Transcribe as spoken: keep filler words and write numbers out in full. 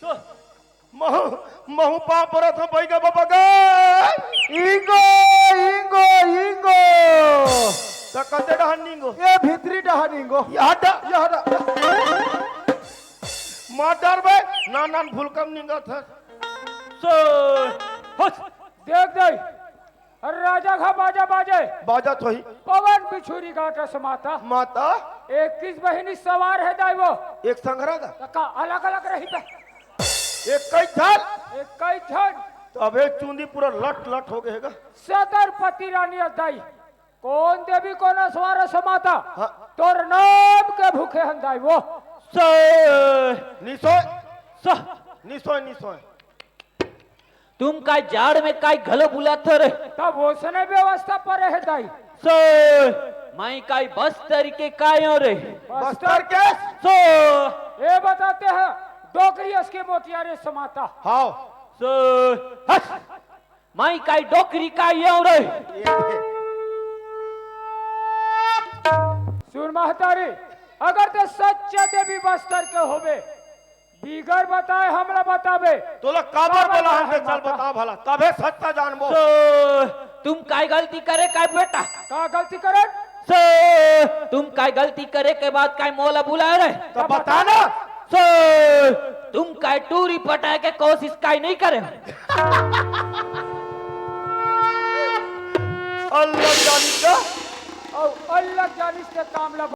तो महू, महू पाँव परत हँव, बइगा बाबा गा। इंगो, इंगो, इंगो। त कते डहर निंगो? ए भीतरी डहर निंगो। यह डहर। यह डहर। मार डरबे, नान नान भुलकम निंगत हे। सो, हट। देख दे, अरे राजा घा बाजा बाजे। बाजत होही। पवन बिछुरी गाँठ अस माता। माता। इक्कीस बहिनी सवार हे दाई वो। एक संघरा गा। त का अलग-अलग रही बे? इक्कीस झन। इक्कीस झन। त अबे चुंदी पूरा लट लट हो गे हे गा। सदरपति रानी अस दाई। कोन देवी कोन असवार अस माता? हाँ। तोर नाम के भूखे हन दाई वो। सो। निसोय। सो। निसोय, निसोय। तुम काय जाड़ में काय घलो बुलाथो रे? तब ओसने व्यवस्था पर रहे दाई। सो, मैं काय बस्तर के काय हों रे? बस्तर के? सो। ये बताते हैं, डोकरी अस के मोटियार अस माता। हाँ। सो, हट। मैं काय डोकरी काय हों रे? ये दे। सुन महतारी, अगर तैं सच्चा देवी बस्तर के होबे, बिगर बताए हमला बताबे। तोला काबर काबर बोला हम बताए के चल माता? बता भला, तभे सच्चा जानबो। सो, तुम काय गलती करे काय बेटा? का गलती करे? सो, तुम काय गलती करे के बाद काय मोला बुलाए रे? त बता ना। सो, तुम काय टूरी पटाए के कोशिश काय नहीं करे? अल्लाह जानी का। अउ अल्लाह जानिस के काम ला